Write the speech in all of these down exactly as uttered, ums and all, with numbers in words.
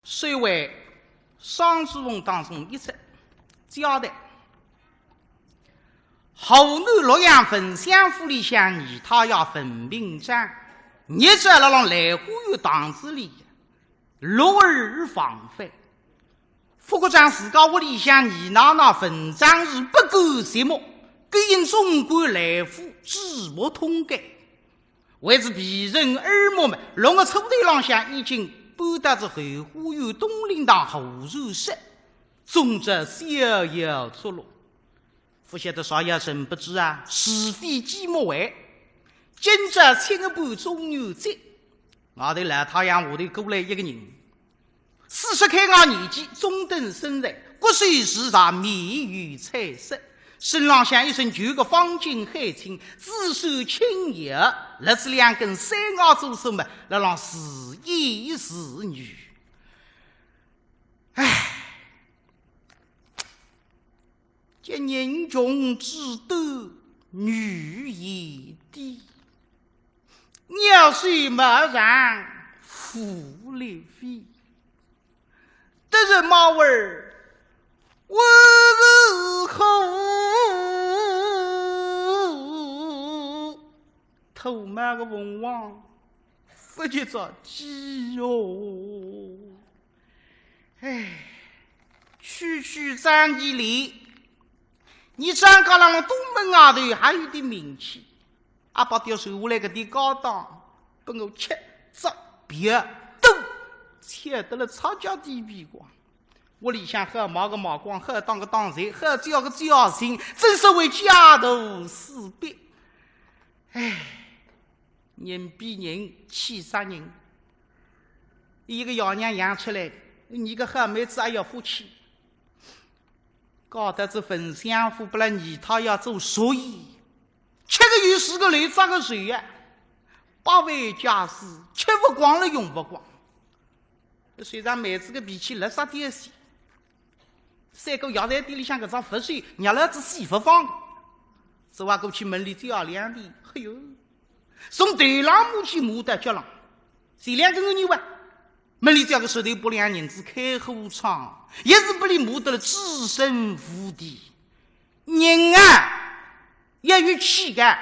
收回双珠凤当中一只交代。河南洛阳文相府里向二太爷文平章，日日辣浪兰花院堂子里，落耳旁飞。 勿过讲自家屋里向二奶奶文章是不够寂寞，勾引总管来福，举目通感。为仔避人耳目嘛，弄个车头浪向已经搬到仔后花园东林堂候船室，总之逍遥作乐。勿晓得少爷曾不知啊，是非寂寞会，今朝七月半中元节，外头老太阳下头过来一个人， 四十开外年纪，中等身材，骨瘦如柴，面有彩色，身浪向一身旧个方巾海青，紫衫青鞋，勒仔两根山羊做手么，勒浪自言自语。唉，这人穷志短，女也低。 鸟虽毛长，富丽飞。得日猫儿，我是虎。土猫个凤凰，不及着鸡哟。唉，区区张继礼，你张家浪东门外头还有点名气。 阿伯爹传下来搿点家当，拨我吃着别斗，吃得了擦家地皮光。屋里向好买个买光，好当个当全，好叫个叫尽，真是为家徒四壁。唉，人比人气杀人。一个爷娘养出来的，你个好妹子还要福气。 搞得仔文相府拨勒二太爷做熟意，吃个油水个来扎个水呀，百万家私吃勿光了用勿光。虽然妹子个脾气辣杀点些，三个药材店里向搿只佛手，让辣仔死勿放，走啊过去门里叫两遍，哎哟，从头浪骂起骂到脚浪，前两个月哇， 门里只要个石头八两银子开货场，也是拨俚骂得了置身无地。人啊，要有气概，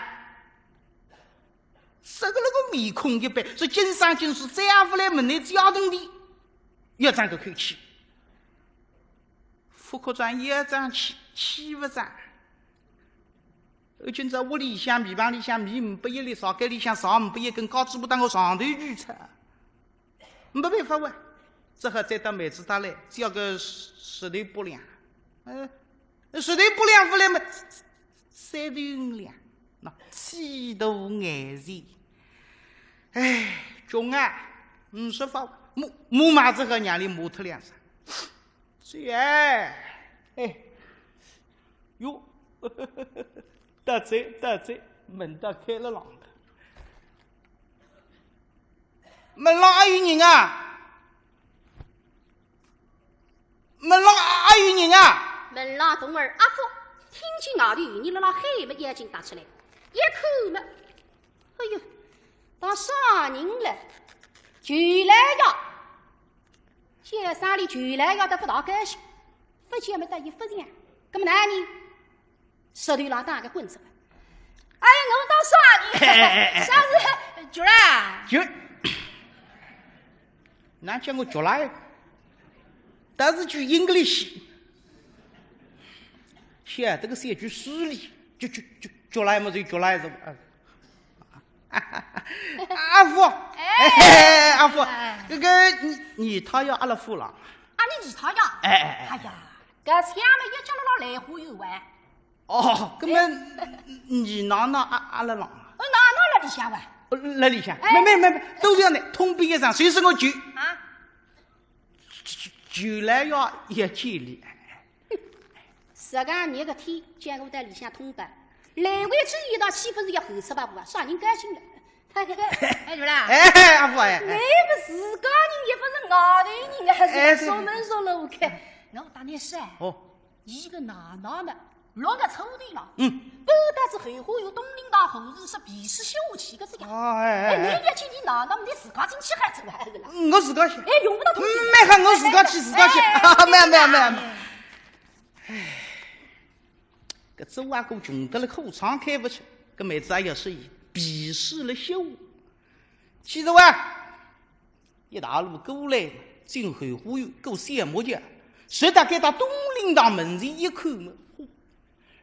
这个那个面孔一板，是今生今世再也勿来问俚借铜钿，要争搿口气。勿哭争，要争气，气勿争。而今朝屋里向、面棚里向面呒不一粒，床间里向床呒不一根，家主婆当我床头举出。 没办法哇，只好再到妹子搭来，借个十头八两。呃，十头八两勿来嘛，三头五两，那气度眼前。哎，穷啊，呒说法，骂，骂嘛只好让俚骂脱两声。 是哎，哎，哟，得罪，得罪，门倒开了浪了。门浪阿有人啊？门浪阿有人啊？门浪童儿阿福，听见外头有人辣辣喊么，眼睛搭出来，一看么，哎哟，当啥人了？就来呀！ 叫声俚就来要得勿大高兴，勿叫么得意勿像。搿么哪呢？舌头浪打个滚子。哎，我当啥呢？啥是？局儿啊？局，哪叫我局来？但是句English，晓得个是一句势利，就，就，就，局来么就局来是吧？ 阿福，哎，阿福，哎，搿个二太爷阿勒府浪？啊，倷二太爷？哎，哎，哎。哎呀，搿想么一直辣辣兰花院哇。哦，搿么二奶奶阿，阿勒浪？哦，奶奶辣里向哇。哦，辣里向？哎。没，没，没，没，都是要的，通禀一声，随时我去。啊？就，就，就来要，要见礼。 实梗热个天，叫我到里向通报，来回走一道，岂勿是要后撤八步啊？啥人高兴了？哎，是啦？哎，阿福哎，哎。倷勿是自家人，也勿是外头人啊，还是哎，对，对。熟门熟路个。喏，大年三，哦。伊个奶奶嘛，六月初头了，嗯。半道子后花园东林堂后头是避暑休憩个这样。啊，哎，哎，哎。哎，侬要去，侬哪能，侬自家进去还走还是啦？嗯，我自家去。哎，用勿着通知。嗯，蛮好，我自家去，自家去。哎，哎，哎，没有，没有，没有，没有。哎，搿周阿哥穷得了，裤裆开勿出，搿妹子也要适意，避暑了休。去哉哇。 一大路过来，进后花园，过小木桥，直到该搭东林堂门前一看嘛，嚯，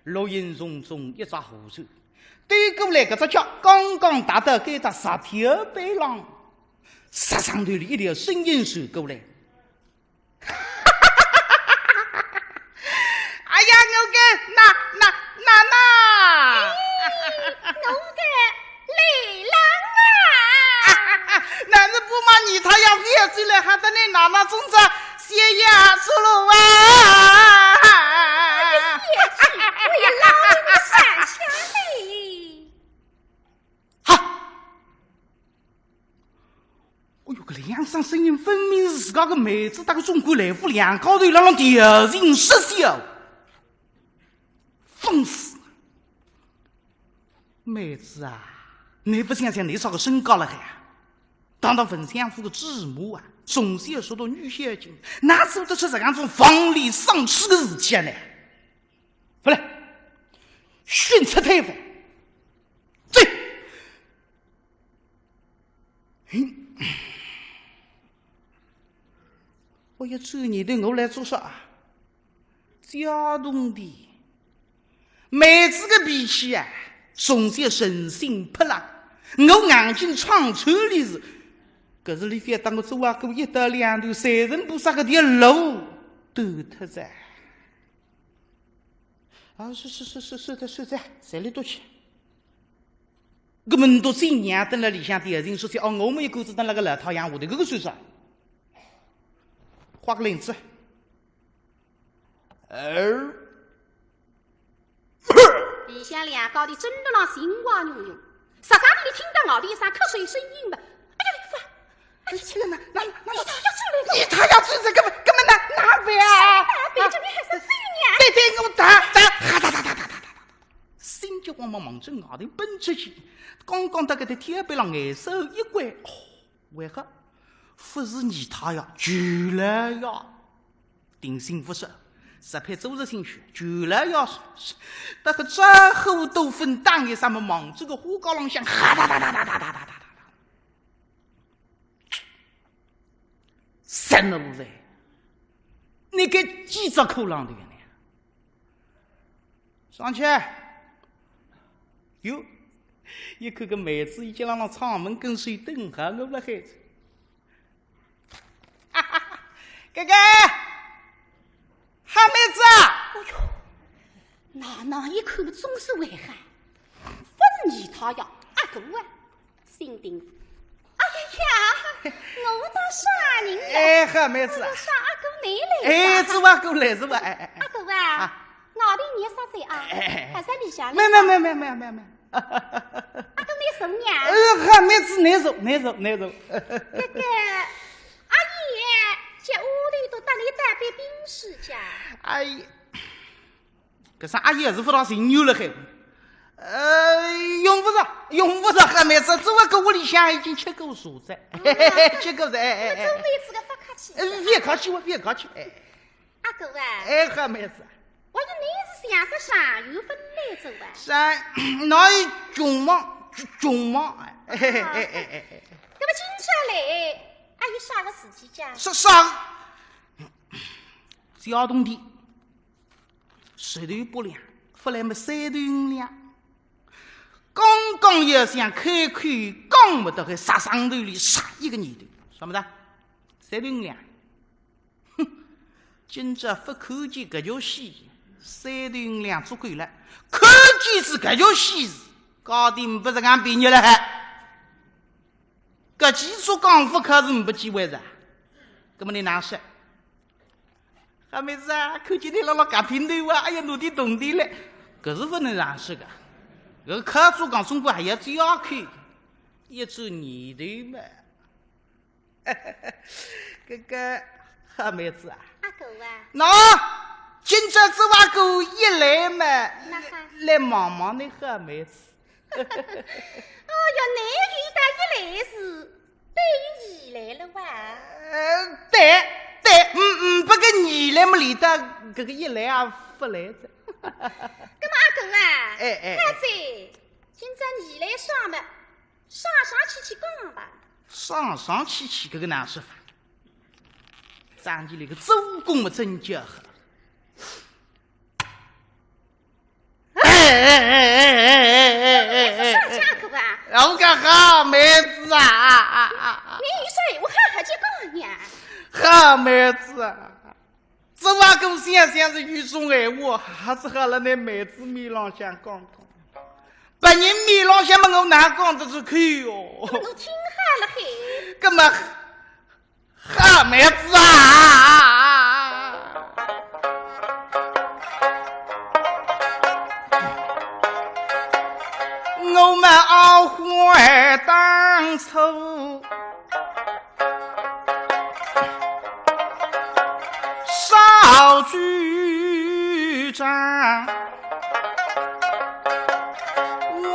绿荫丛中一只河川，对过来搿只桥刚刚踏到该搭石条边浪，石上头里一条声音传过来。 哎呀，我个奶奶奶奶！哎，我个来了啊！那是不嘛，你他要不要进来，还得你奶奶中着，谢谢叔叔啊！哎呀，谢谢，我也老有想想嘞。哈！ 哎哟，搿两声声音分明是自家个妹子搭个总管来福两家头辣浪调情说笑。放肆！妹子啊，侬勿想想侬啥个身价了海啊？堂堂文相府个主母啊，从小受到女孝敬，哪做得出这样种放荡丧志个事体啊呢？勿来，训斥推翻！走！ 嘿，我要转念头我来做啥？家中的妹子个脾气啊，从小任性泼辣，我硬劲闯出来是，可是伊非要当我做啊，我一刀两断，财神菩萨搿条路断脱哉。啊，是是是是是的，是的，谁里都去。 搿么侬到今年蹲辣里向点心说起，哦，我们一口子蹲辣个老太阳下头，搿个算啥？花个领子。呃，里向两家头真的让心花怒怒，啥啥里听到外头一声瞌睡声音嘛，哎呀，你发，哎呀，这个那那那，你他要出来，你他要出来，搿么搿么哪哪办啊？哪办？这里还是这样。对对，我打打，哈哒哒哒哒哒哒哒。 心急慌忙望准外头奔出去，刚刚到搿搭天板浪眼色一关，哦，为何？勿是二太爷，舅老爷。定心勿说，实配周日心虚，舅老爷是，是，那个招呼都分打一声么，望准个花架浪向，哈哒哒哒哒哒哒哒哒哒哒。三五岁，你搿几只口浪头呢？ 上去。哟，一看搿妹子已经辣辣窗门跟首等好我了，孩子。哥哥，好妹子啊！哎哟，奶奶一看么总是会喊，勿是二太爷，阿哥啊。 心定。哎呀，我当啥人了？哎，好妹子啊。我当啥阿哥你来了？哎，是我阿哥来，是我，哎，哎，哎。阿哥啊，啊。外头热煞哉啊，哎，哎，哎。还是里向来吧。没，没，没。阿哥你坐呀？哎，好妹子，你坐，你坐，你坐。搿个，阿姨，叫丫头到搭里倒杯冰水去啊。哎呀， 搿声阿姨还是勿大情愿了海。呃，用勿着，用勿着，好妹子，搿个屋里向已经吃过茶哉，嘿嘿嘿，吃过茶，哎，哎，哎。搿种妹子个勿客气。哎，勿客气，我勿客气，哎。阿哥啊，哎，好妹子。我以为你是想着上月份来着哇。是啊，哪有穷忙，穷忙，哎，哎，哎，哎，哎，哎。搿么今朝来，阿有啥个事体讲？啥，啥？小东的。 十头八两，勿来么三头五两。刚刚要想开口讲么，到该啥上头里杀一个念头，啥么子？三头五两。哼，今朝勿看见搿条线，三头五两足够了。看见是搿条线是，搞定勿是俺毕业了还。搿几座讲勿靠是没机会的。搿么你哪说？ 好妹子啊，看见你辣辣搿拼头啊，哎呀，拿点铜钿来，搿是勿能让说个。搿个靠主讲，总归还要加扣，一转念头嘛。搿个好妹子啊，阿哥啊，喏，今朝周阿哥一来嘛，哪哈？来望望倷好妹子。哦哟，倷有一搭一来是，带有二来了哇？呃，对，对，嗯，嗯，不过二来么，连到搿个一来也勿来哉。葛么阿哥啊，哎，哎，哎。阿姐，今朝二来啥么，上上去去讲吧。上上去去，搿个哪说法？张继来个做功么真叫好。 哎哎哎哎哎哎哎哎哎！啥家伙啊？我讲好妹子啊啊啊啊！倷有啥闲话好好叫讲呀？好妹子啊，周阿哥想想是有种闲话，还是好辣倷妹子面浪向讲讲。别人面浪向么我哪讲得出口哟？我听好了嘿。葛么 好妹子啊，我们懊悔当初少主张，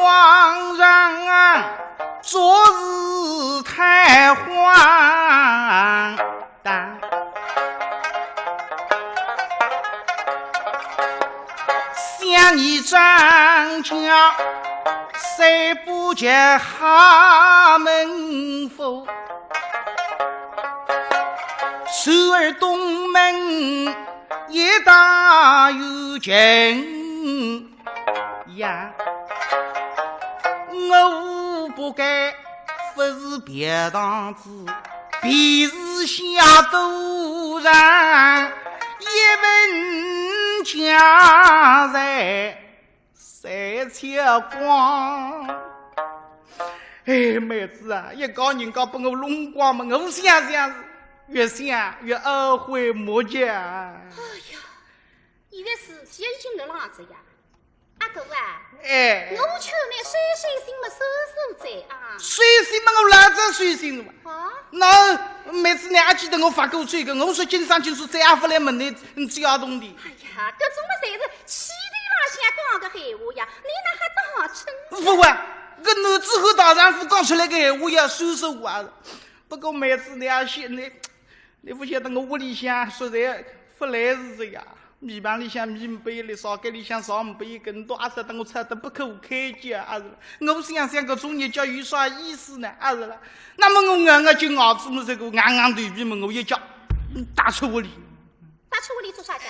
枉然昨日太荒唐。想你张家虽不及哈门府，虽而东门也大有情。 呀，我不该不是别堂子，便是下都上一文家财，谁且光。哎，妹子啊，一家人家拨我弄光嘛，我想想，越想越懊悔莫及啊。哎呀， 现在事体已经落浪子呀。阿哥啊，哎。我劝倷收收心么，收收嘴啊。收心么，我老早收心了嘛。啊？那妹子，倷阿记得我发过誓个，我说今生今世再也勿来问倷，嗯，借铜钿。哎呀，搿种么侪是气头浪向讲个闲话呀，倷哪哈当真？勿啊，搿男子汉大丈夫讲出来个闲话要收收啊。不过妹子，倷阿晓得，倷 倷勿晓得我屋里向实在勿来事呀，米盘里向米呒拨一粒，茶盖里向茶呒拨一根，倷阿晓得我吵得不可开交啊是啦。我想想搿种日脚有啥意思呢？啊是啦。那么我硬硬就咬住么这个硬硬头皮么，我一脚，嗯，踏出屋里。踏出屋里做啥家？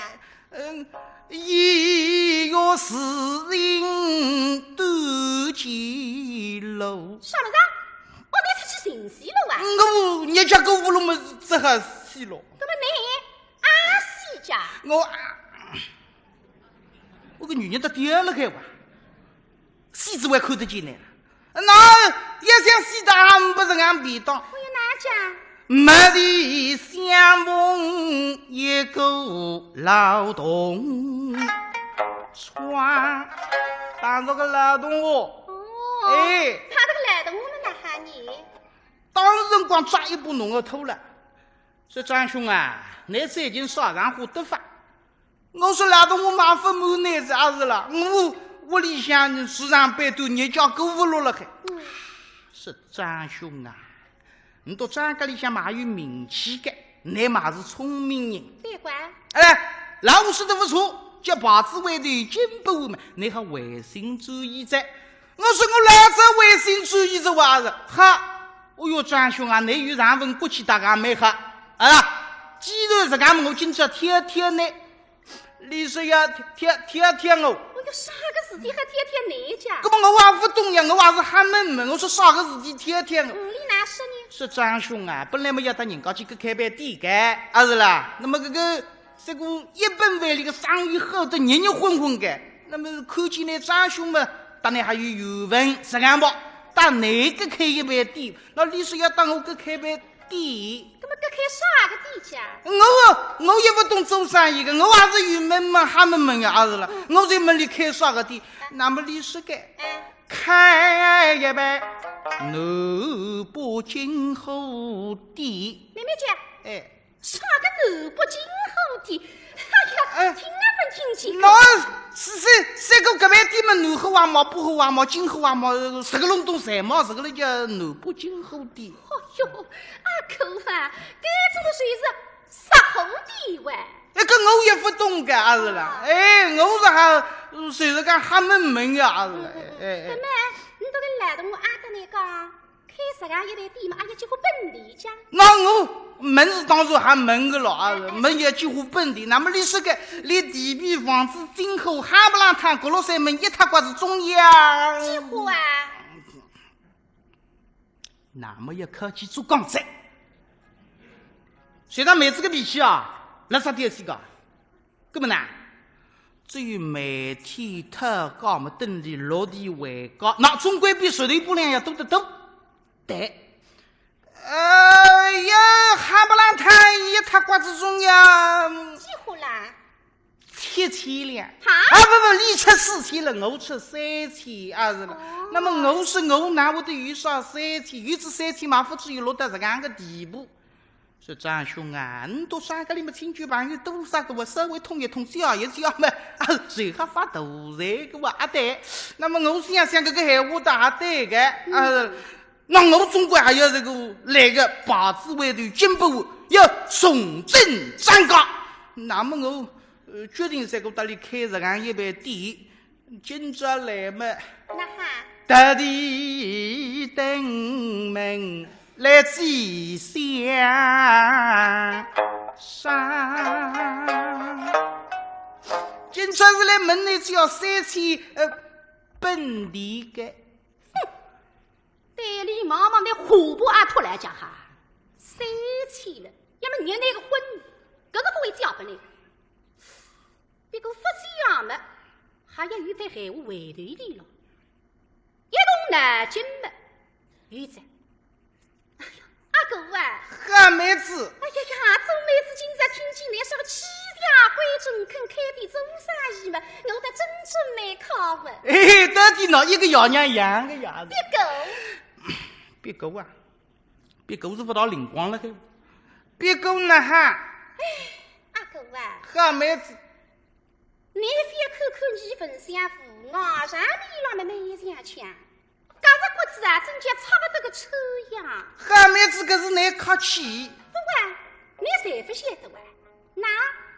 嗯，一月四日断前路。啥物事啊？哦，倷出去寻死路啊？我日脚过勿落么，只好死咯。那么倷 阿死家？我啊，我个女人到底要了开哇，死子还看得见呢。那要想死的还不是俺便当。我有哪家？蓦地相逢一个老同窗，当着个老同学。哦，哎。他这个老同学么哪哈呢？当时辰光抓一把侬个头了。 说张兄啊，倷最近啥场化得法？我说老同学嘛勿瞒倷是阿是啦，我屋里向时常背对日脚过勿落了海。嗯。说张兄啊，倷到张家里向嘛有名气个，倷嘛是聪明人。对个。哎，老话说得勿错，叫白纸黑字，金不换嘛，倷还回心转意哉。 我说我老早回心转意哉哇是，哈，哦哟，张兄啊，倷有上份骨气，大家蛮好啊。既然是搿样，我今朝挑挑倷，倷说要挑挑挑我。哎哟，啥个事体还挑挑倷家？搿么我也勿懂呀，我也是瞎问问，我说啥个事体挑挑我？嗯，倷哪说呢？说张兄啊，本来么要搭人家去搿开爿店个，阿是啦？那么搿个 这个一本万利个生意好得热热昏昏个，那么看见倷张兄嘛，搭倷还有缘分，实梗吧，搭倷搿开一爿店，那倷说要搭我搿开爿店？那么搿开啥个店家？我，我也勿懂做生意个，我也是有问问瞎问问个，阿是啦，我就问倷开啥个店，那么倷说个，哎。开一爿南北京货店。妹妹姐，哎。 啥个南北京货店？哎呀，哎。听了喏，是，是，搿个搿爿店么，南货也卖，北货也卖，金货也卖，十个弄堂侪卖，搿个叫南北金货店。哎哟，阿哥啊，搿种算是啥货店喂？哎，搿我也勿懂个，阿是啦。哎，我是还，算是讲瞎问问个，阿是啦。哎，哎，哎。那么，你这个老同学阿跟你讲， 开实梗一爿店嘛，阿要几化本钿讲？那我问是当然还问个咯，啊，问要几化本钿。那么你说个，连地皮、房子、金货，夯不啷当，搿落三门一塌刮子总要几化啊？那么要客气做讲哉。随着妹子个脾气啊，辣啥点去个？ 搿么呢，至于每天讨价么等于落地为高，那总归比石头八两要多得多。对。哎呀，夯不啷当一塌刮子总要几化啦？七千两。哈？啊，不，不，你出四千了，我出三千，啊，是了。哦。那么我说我哪会得有啥三千？有仔三千嘛，勿至于落到实梗个地步。 说张兄啊，你到山搿里么亲戚朋友多少个，我稍微通一通，笑一笑嘛，啊，随好发大财个哇，啊对。那么我想想搿个闲话倒也对个，啊，那我总归还要这个来个八字回头金不换，要重整张家。那么我，呃，决定在搿搭里开实梗一爿店， 今朝来么，那哈，特地登门来祭香。今朝是来问你只要三千，呃，本钿个。哼，对俚望望，拿下巴也脱来讲哈，三千了，要么你那个婚，搿个勿会叫本钿。 不过勿想么，还要有番闲话回头俚咯。一动脑筋么，有哉。哎呀，阿哥啊，好妹子。哎呀呀，做妹子今朝听见倷说个起价归真，肯开店做生意么，我倒真正蛮高兴。嘿嘿，到底喏，一个爷娘养个爷子。别过。别过啊，别过是勿大灵光了嘿。别过呢哈。哎，阿哥啊，好妹子。 倷覅看看倷文相武，外向面浪么蛮像腔，搿只骨子啊，真叫差勿多个抽样。好妹子，搿是倷客气。勿啊，倷侪勿晓得哇。那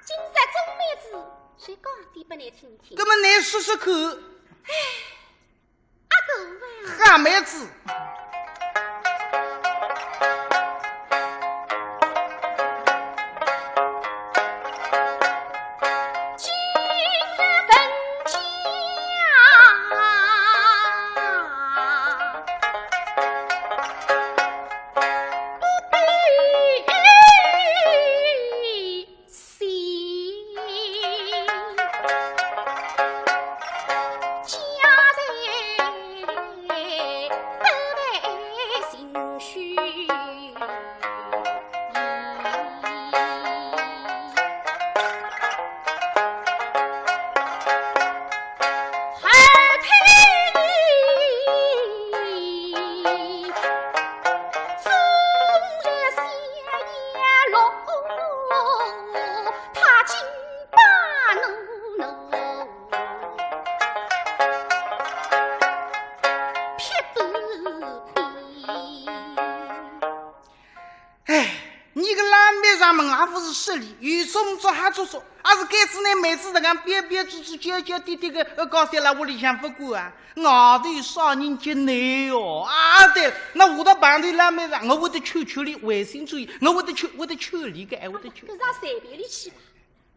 今朝做妹子，就讲点拨倷听听。搿么倷说说看。哎， 阿哥啊，好妹子。哎，倷个老妹子么也勿是势利，有种做啥做啥，还是该仔倷妹子实梗标标致致、娇娇滴滴个，呃，搞三辣屋里向勿管啊？外头啥人接倷哦？啊，对，那下头碰头老妹子，我会得劝劝俚，违心转意，我会得劝，会得劝俚个，哎，会得劝。搿是随便俚去吧。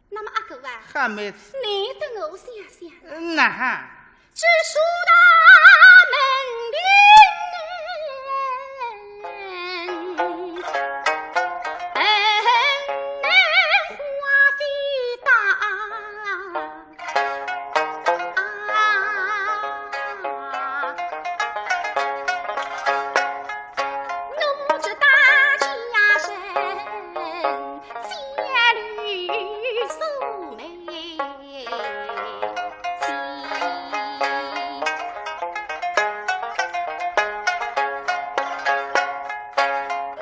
那么阿哥啊，好妹子。倷搭我想想。嗯，哪哈？这书大门里，花费大。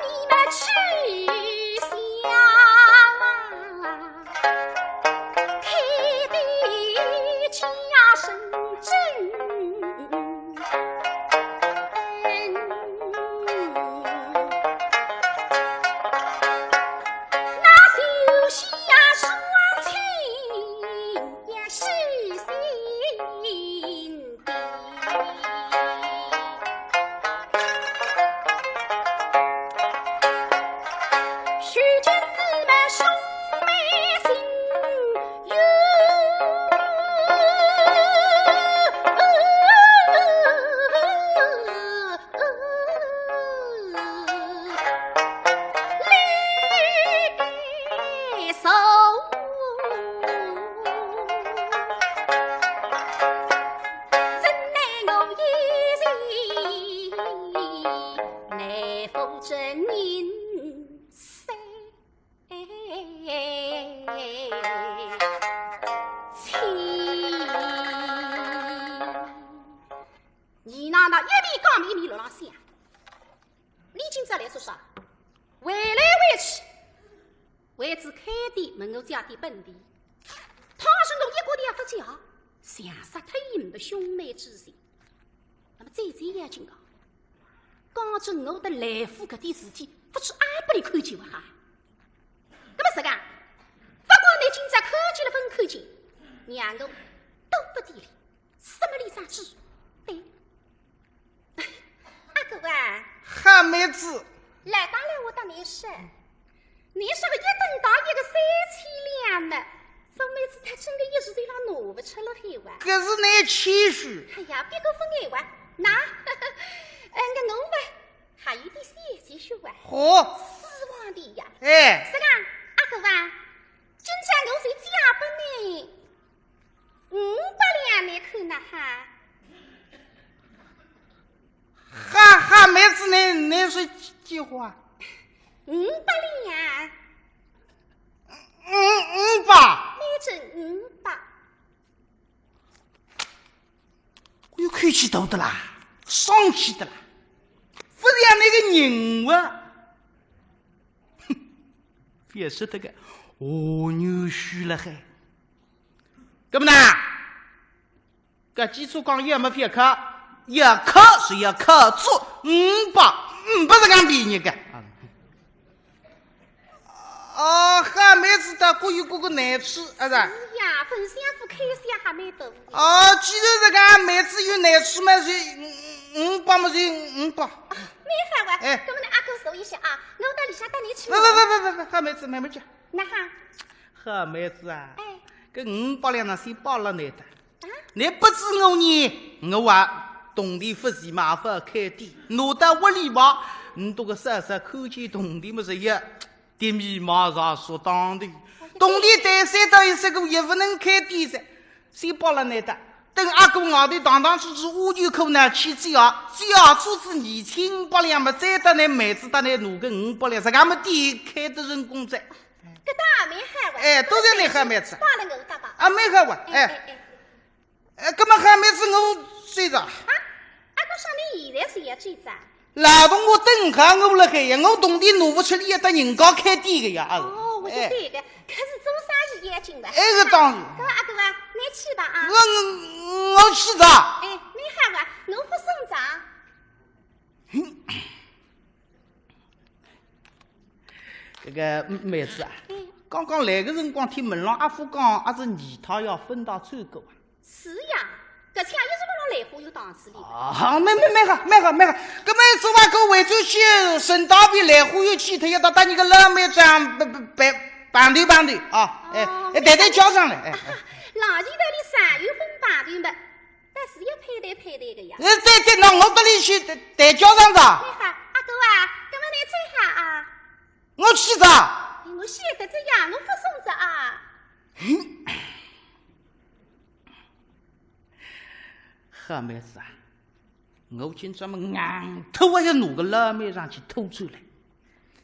你们去想啊，开的手，怎奈我一时难分真人心。 你那那一面讲一面辣浪想，你今朝来做啥？回来回去，为仔开店问我借点本钿，倘使我一个钿也勿借，像杀脱伊没兄妹之情。那么最最要紧个，讲真我搭来福搿点事体，勿去阿拨伊看见哇哈？那么实梗，勿管你今朝看见了勿看见，让我都勿搭伊。 什么里啥子？对。阿哥啊，好妹子，来，刚来我搭你说，你说个一顿打一个三千两嘛，做妹子她真个一时头浪拿勿出了海哇。搿是你谦虚。哎呀，别个勿碍哇，那，呃，那我嘛，还有点小积蓄哇。好。私房的呀。哎。是啊，阿哥啊，今朝我就借拨你 五百两，你看哪哈？哈哈，妹子，你，你是几，几化？五百两。五，五百？妹子，五百。哎哟，口气大得啦，生气得啦，勿像那个人哇。哼，别说这个，哦，扭虚了嘿。 搿么呢，搿基础讲也没别克，要克是要克足，五百，嗯，勿是讲便宜个。啊，好妹子，她各有各个难处，啊是啊？是呀，分享勿开销还蛮多。哦，既然是讲妹子有难处嘛，就五，五百嘛，就五百。啊，蛮好啊。哎。搿么呢，阿哥坐一歇啊，我到里向搭你去。勿勿勿勿勿勿，好妹子，慢慢叫。那哈？好妹子啊，哎。搿五百两呢，先拨了你的。 啊？你拨仔我呢，我啊，铜钿勿是嘛，勿开店，拿到屋里吧，你这个嫂嫂看见铜钿么是一点米嘛，啥说当的。铜钿带三到一十个也勿能开店噻，先拨了你的。等阿哥外头堂堂主主，我就可能去借啊，借啊，做仔二千五百两么，再搭你妹子搭你拿个五百两，实梗么店开得成功哉。搿倒也蛮好哇。哎，都是你好妹子。帮了我搭吧。啊，蛮好哇，哎。哎，哎，哎。 哎，搿么好妹子我走哉。啊？阿哥说你现在是要走哉？老同学等好我了海呀，我铜钿拿勿出来，要搭人家开店个呀，啊。哦，我晓得个，哎。可是做生意要紧个。哎，搿当然。搿阿哥啊，你去吧啊。我，我，我去哉。哎，你好啊，我勿送哉。搿个妹子啊，嗯。刚刚来个辰光听门浪阿福讲，阿是二太爷分到转过啊。 是呀，搿腔一直辣浪兰花园档子里。啊，蛮，蛮，蛮好，蛮好，蛮好。搿么做阿哥回转去，顺道便兰花园去，脱一道搭你个老妹子啊，碰，碰，碰头碰头啊，哎，哦，哎，谈谈家常了，哎，哎。啊，老前头里啥有分碰头么，但是要配对配对个呀。哎，对，对，那我搭伊去谈，谈家常哉。蛮好，阿哥啊，搿么你走好啊。我去哉。哎，我晓得哉呀，我勿送哉啊。 好妹子啊，我今朝么硬拖也要拿个老妹上去拖出来。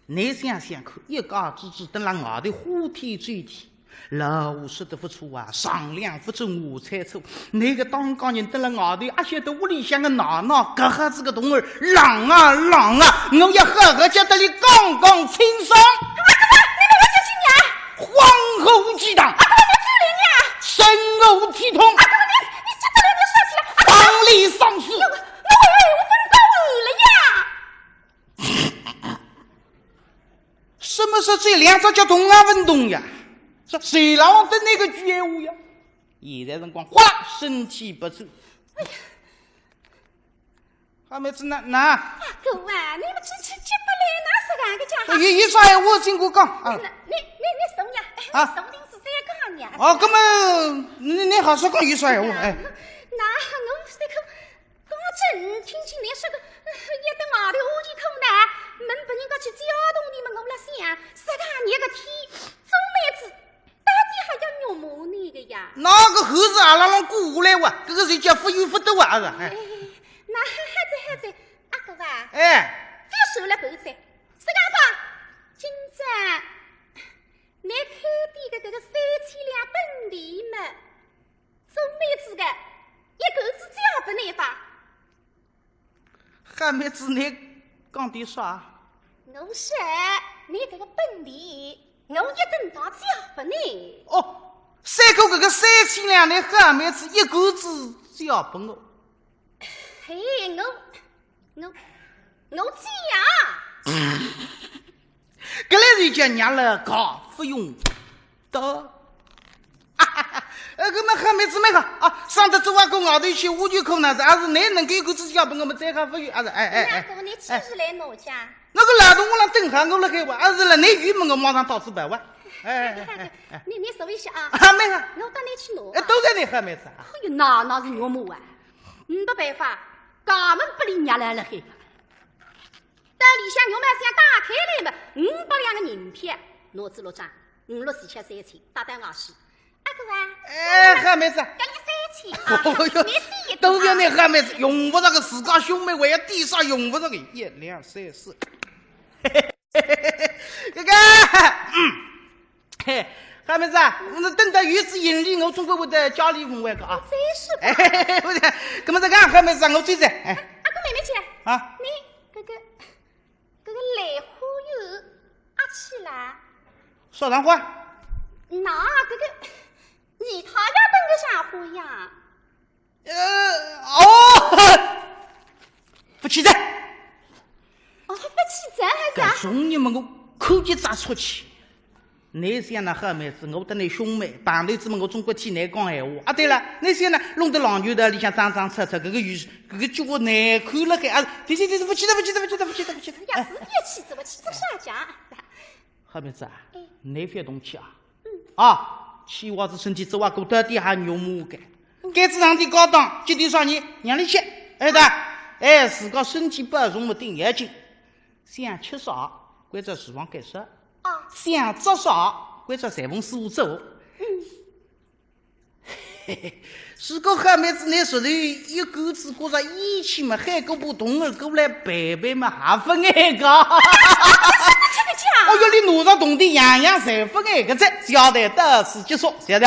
你想想看，一家之主蹲辣外头花天酒地，老话说得勿错啊，上梁勿正下柴错。你个当家人蹲辣外头，阿晓得屋里向个奶奶，搿下子个童儿，浪啊浪啊，我要好好叫得伊讲讲清爽。 皇后祭堂，深恶体统，当你丧尸。什么是这两只脚动啊勿动呀？是谁让我等那个句闲话呀？现在辰光，哗啦，身体不住。 好妹子，那，那。阿哥啊，你们这，这，这不来，哪是俺个家哈？有，有啥闲话尽管讲啊。那，你，你，你送呀，哎，啊。你送定是这个呀。哦，搿么，你，你好说讲有啥闲话，哎。那我这个，刚正听见你说个，呃，一等外头下去口呢，门拨人家去叫动你们，我来想，是个你个天，做妹子哪个猴子阿拉浪过过来哇？搿个就叫勿远勿得哇，阿是？哎，哎，哎，那好哉好哉，阿哥啊，哎，覅说了狗哉，是讲吧，今朝你配点的搿个三千两本钿嘛，做妹子的，一口子借拨你吧。 好妹子，你讲点啥？我说，你搿个本钿，我一等到借拨你。哦，三哥搿个三千两，你好妹子一口子借拨我。嘿，我，我，我借啊！ 搿来就叫娘了，搞勿用得。呃，搿么好妹子蛮好啊，省得走啊，跟外头去，我就可能是，还是你能够一口子借拨我么再好勿远，还是，哎，哎，哎。那我拿起来拿家。那个老头我辣等好，我辣海哇，还是了，你有么我马上到此办哇。哎，哎，哎，哎，哎。你，你坐一歇啊。啊，蛮好。我带你去拿啊。哎，都在你好妹子啊。哎哟，那，那是岳母啊，没办法，家门不离娘来了嘿。 到里向肉卖箱打开来嘛，五百两个银票，拿仔六张，五六四七三千，搭到外头。阿哥啊，哎，好妹子。搿里三千啊，哦哟，你点一点啊。都是你好妹子，用勿着个，自家兄妹还要点啥用勿着个，一两三四。搿个，嗯，嘿，好妹子啊，我等到有仔银钿，我总归会得加礼物还个啊。真是吧。哎，嘿嘿嘿，不是，搿么再讲，好妹子啊，我走哉，哎。阿哥妹妹姐，啊？你搿个 搿个兰花又阿去啦？啥场化？那搿个，你他要等个啥化呀？呃，哦，勿去哉。哦，勿去哉还是啊？搿种人嘛，我看见啥出气。 你想哪好妹子，我搭你兄妹，碰头仔么我总归替你讲闲话。啊，对了，你想哪，弄得浪球台里向争争吵吵，搿个有，搿个结果难看了海啊！停停停，勿去哉，勿去哉，勿去哉，勿去哉，勿去哉。呀，哎，是别去哉，勿去做啥讲？好妹子啊，哎。你覅动气啊。嗯。啊，气坏仔身体，走啊，过到底还肉麻个。嗯。该子上点高档，几点啥人，让伊去，哎的，哎，自家身体保重么顶要紧。 想吃啥，关照厨房间吃。啊。想着啥，关照裁缝师傅做。嗯。嘿嘿，如果好妹子拿手头一口子觉着厌气嘛，喊个把童儿过来陪陪嘛，还勿碍个。真的假的？哦哟，你拿着铜钿样样侪勿碍个，这交代到此结束，谢谢。